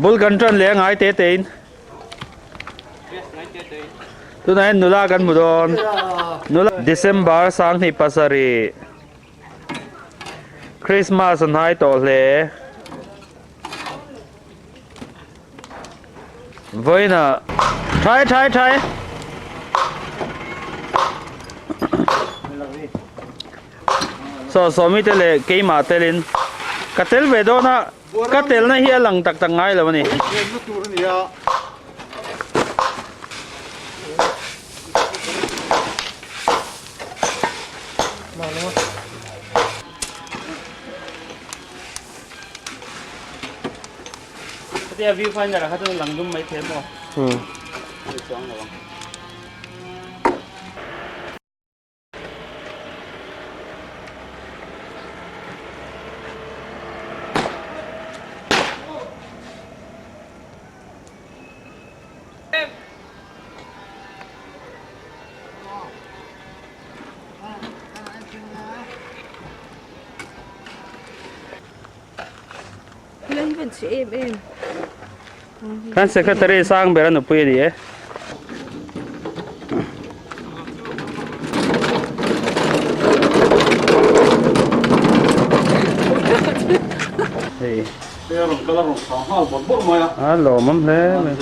Bul kan tan leh a ngai te te in tunah hian nula kan hmu dawn nula December sanghnih pasarih Christmas a hnai tawh hle. Vawiinah Thai thai thai Saw sawmi te leh keimah telin ka tel ve dawn a ka telna hi a lang tak tak ngai lo a ni. Hetia view finder ah kha chuan lang dum mai thei maw? Umm. Chuang lo ang. Kan secretary sang ber a nupui a ni e. Hei. A lawmawm hle mai.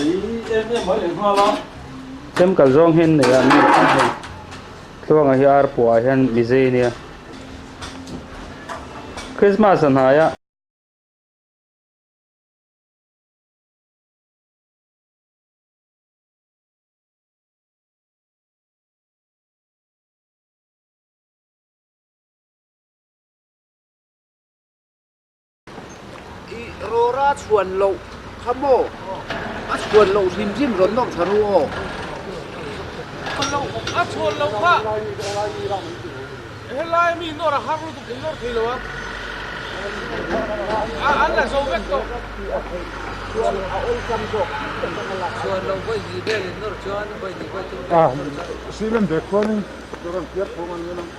Chem kal zawng hian nei a mi hei. Tluanga hi ar puah hian mizei a nia. Christmas a hnai a. I rawra chhuan loh kha maw? A chhuan loh hrim hrim rawn nawr tha ru aw. A chhuan loh kha helai mi nawr a har lutuk in nawr thei lo a, an la zo vek tawh. Chhuan loh vawi hnih vel in nawr chuan vawi hnih vawi thum vel in nawr chuan. Cement bag chuanin rawn piar thawng an ngen ang.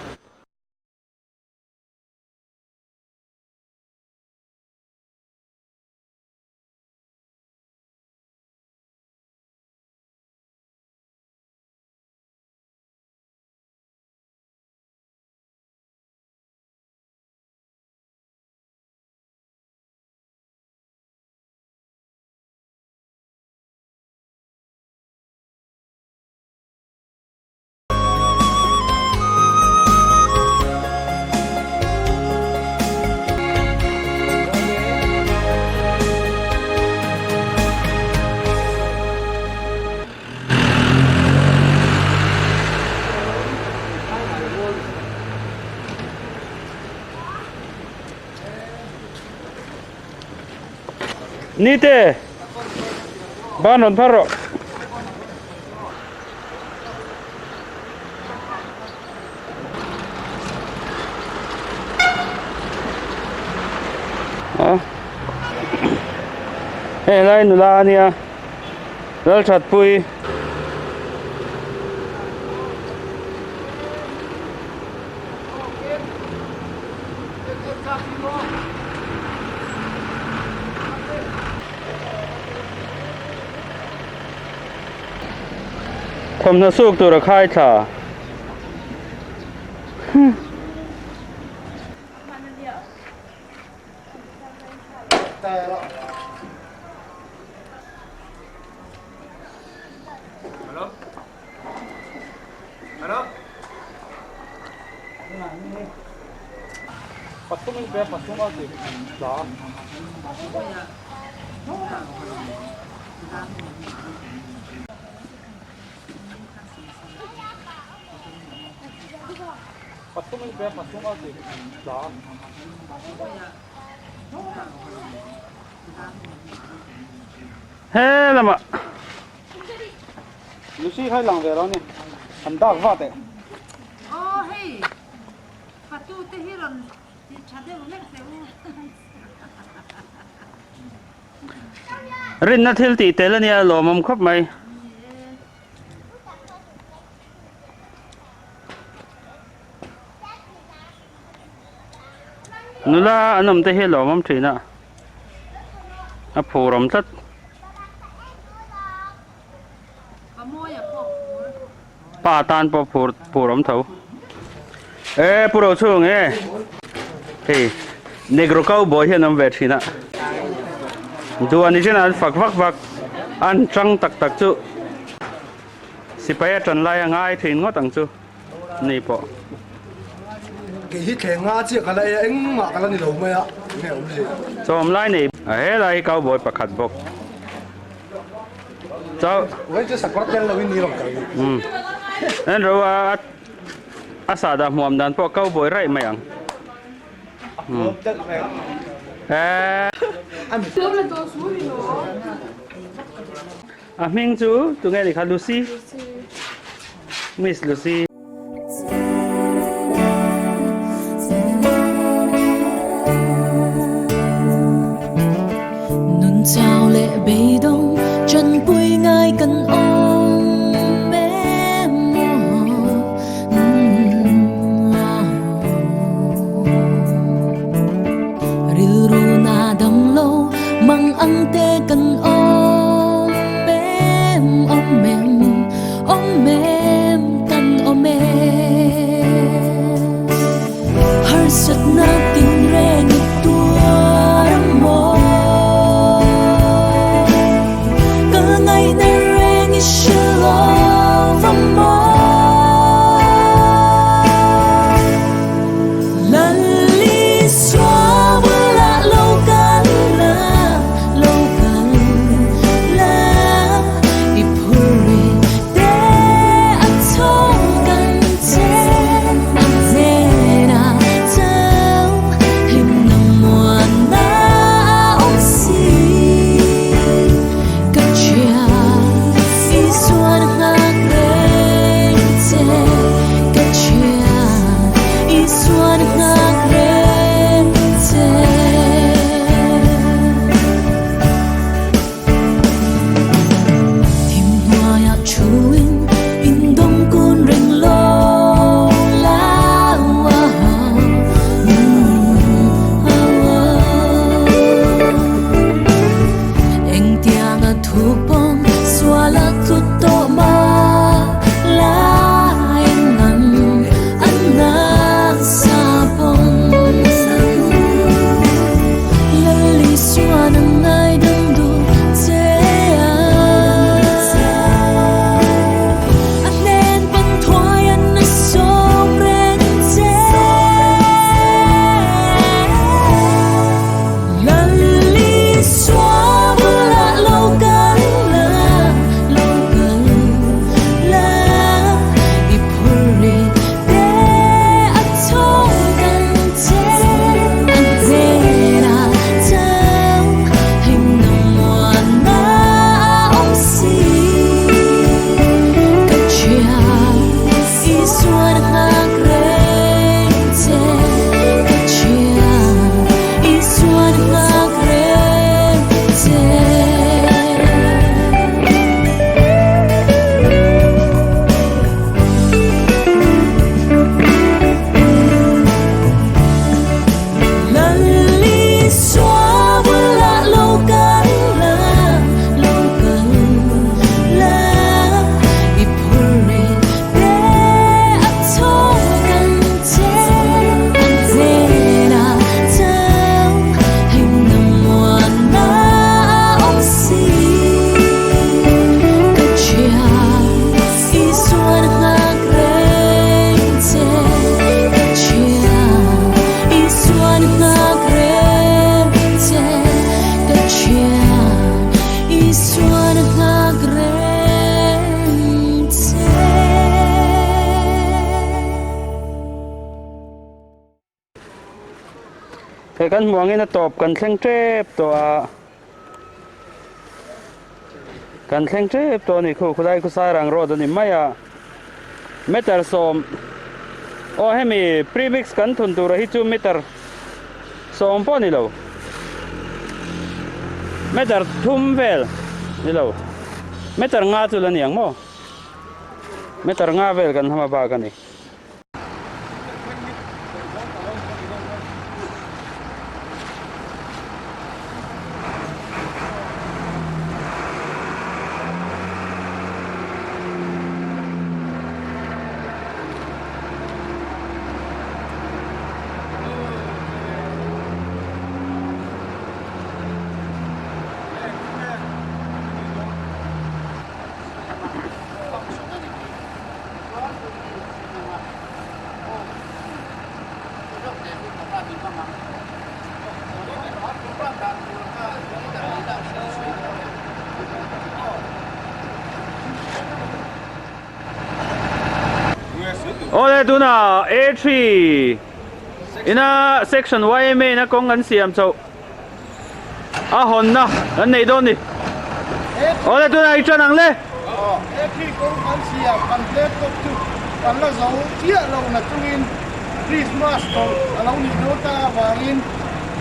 Nite ban rawn phar rawh. Hei lai nula a nia Lalthatpui. Thawmhnaw suk tur a khai thla. Pathum in pe a pathum a ti tla a. He lamah. Lucy kha i lang ve lo a ni. An dak vat eh. Aw hei fatu te hi rawn ti tha deuh hlek teh u. Rinna thil tih tel a nia lawmawm khawp mai. Nula an awm te hi lawmawm thin a, a phur awm tlat. Pa tan pawh phur phur awm tho. E pu ro chhung e hei negro cowboy hian awm ve thin a duan ni chen an fak vak vak an tang tak tak chu sipai a tan lai a ngai thin ngawt ang chu. Ni pawh. Kei hi thleng nga chiah ka la e a, engmah ka la ni lo mai a, enge awm zia. Chawm lai nei a helai hi cowboy pakhat bawk. Chau. Wai chu sakawr tel lo in ni rawn kal ni. Umm. En ro a a sahdah hmuam dan pawh cowboy raih mai ang. Umm. A hming chu tunge ni kha Lucy? Miss Lucy. Nun chau leh beidawng chanpui ngai kan awm em aw Rilru na dam lo mang ang te kan awm em awm em awm em kan awm em Harsatna tinreng i tuar a maw Kal ngaihna reng i hre lo va maw Hei kan hmuh angin a tawp kan thleng tep tawh a. Kan thleng tep tawh a ni khu khulai khu Sairang road a ni mai a. Meter sawm aw hemi premix kan thun tura hi chu meter sawm pawh a ni lo. Meter thum vel ni lo. Meter nga chu la ni ang maw? Meter nga vel kan hma bak a ni. Awle tuna A3 ina section YMA na kawng an siam chauh a hawnna kan nei dawn ni. Awle tunah i tan ang le. He khi kawng kan siam kan hlep tawp chu kan la zo chiah lo na chungin Christmas tawlh a lo nih dawn ta avangin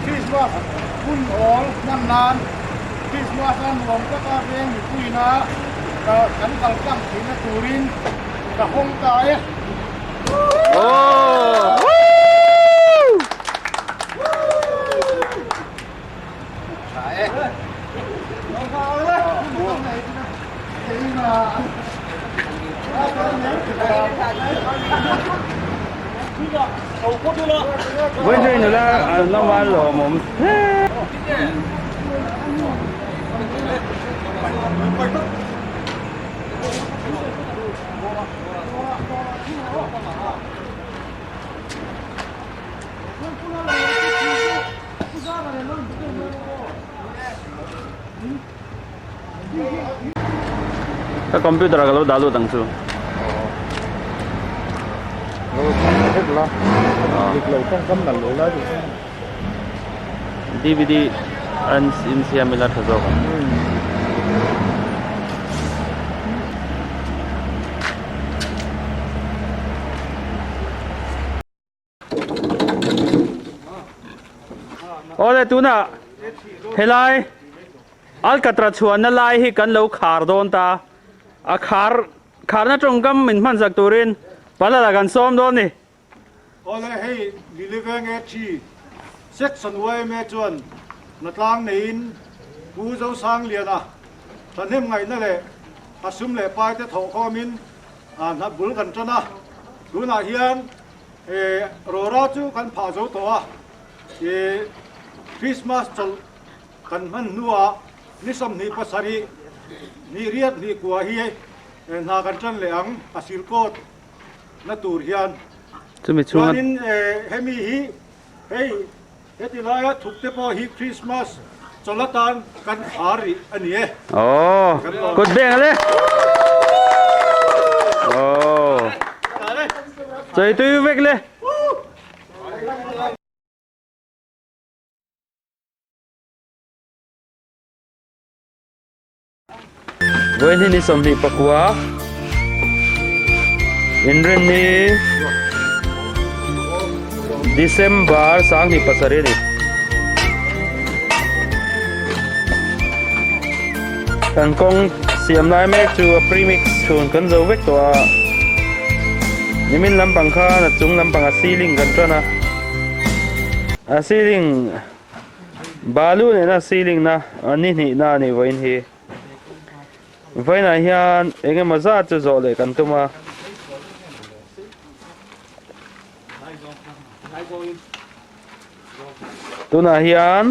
Christmas hun awl hman nan Christmas a nuam taka veng mipuina kan kal tlang theihna turin ka hawng ta e. Vawiin nula an awm a lawmawm hle. Ka computer ah ka lo dah lut ang chu. DVD an insiam ila tha zawk ang. Awle tunah helai Alkatra chhuanna lai hi kan lo khar dawn ta a khar kharna tawngkam min hman zak turin Palala kan sawm dawn ni. Awle hei Liliveng e thi Section yma chuan Natlang neiin Pu Zosangliana thahnem ngaihna leh a sum leh pai te thawhkhawmin a hna bul kan tan a, tunah hian Rawra chu kan phah zo tawh a, Christmas chawlh kan hman hnuah ni 27 ni riat hnih kua hi hna kan tan leh ang a sirkawt na tur hian. Chuanin hemi hi hei heti laia thuk te pawh hi Christmas chawlh atan kan khar rih a ni e. Aw, kut beng ale. Aw. Chei tui vek le. Vawiin hi ni 29 inrinni December 27 a ni. Kan kawng siam lai mek chu a premix chhun kan zo vek tawh a. Nimin lampang khan a chung lampang a ceiling kan tan a. A ceiling Balu nena ceiling na ni hnih na a nih vawiin hi. Vawiinah hian eng emaw zat chu zawh leh kan tum a. Tunah hian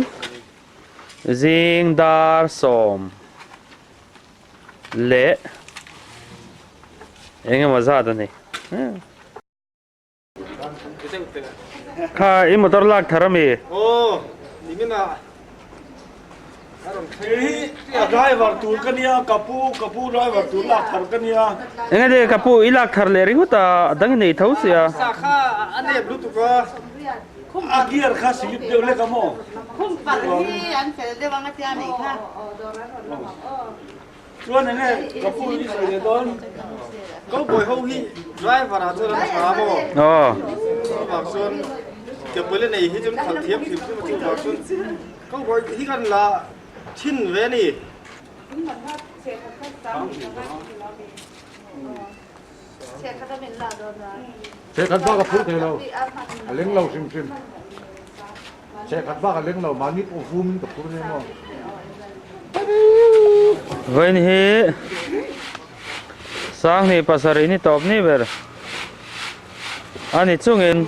zing dar sawm leh eng emaw zat a ni. Kha i motor lak thar ami? Aw, nimin ah a rawn thleng hi a driver tur ka nia, ka pu, ka pu driver tur lak thar ka nia. Enge de ka pu i lak thar leh ringawt a, a dang i nei tho sia. Sa kha a nep lutuk a. A gear kha slip deuh lek a maw? Chuan enge ka pu i sawi leh dawn? Cowboy ho hi driver ah chuan an tha maw? Aw. Chuvang chuan ke pawile nei hi chuan khalh thiam hrim hrim a chuvang chuan cowboy hi kan la thin ve a ni. Chehkhat bak a phur thei lo, a leng lo hrim hrim. Chehkhat bak a leng lo, mahni pawh vum in ka phur nia maw. Vawiin hi Sanghnih pasarih ni tawp ni ber a ni chungin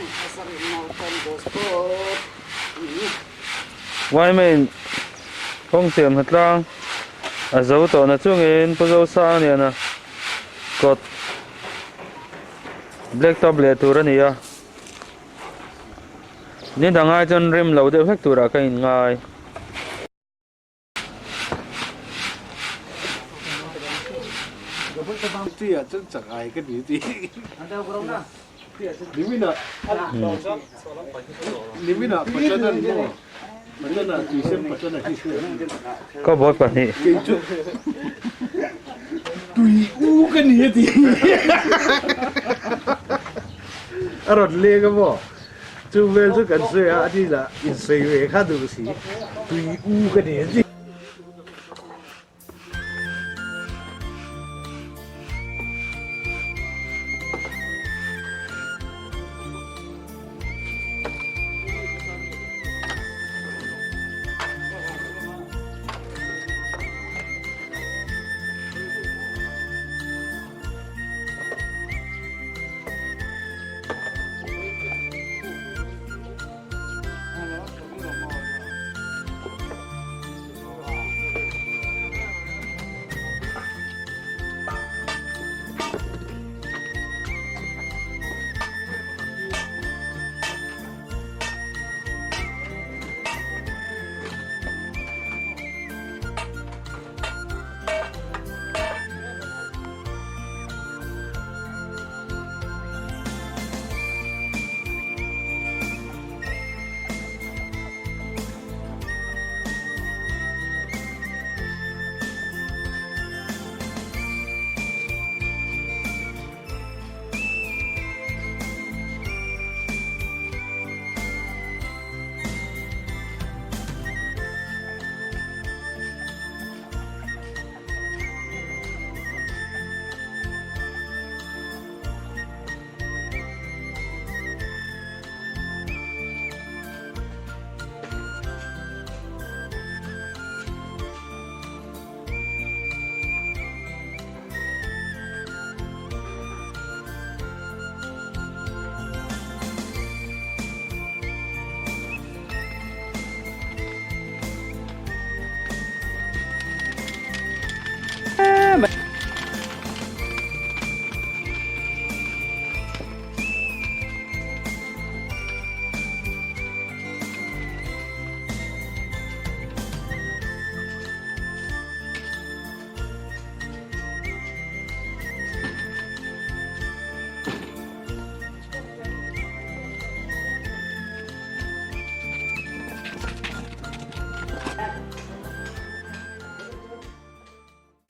Waimain kawng siam hnatlang a zo tawhna chungin Pu Zosangliana kawt black top leh tur a ni a ni dang ai chuan rim lo deuh hlek turah ka in ngai. Cowboy pahnih. Tui u ka ni a ti. A rawn leng a maw? Chu vel chu kan sawi a, a ni lah insawi ve kha duh si. Tui u ka ni a ti.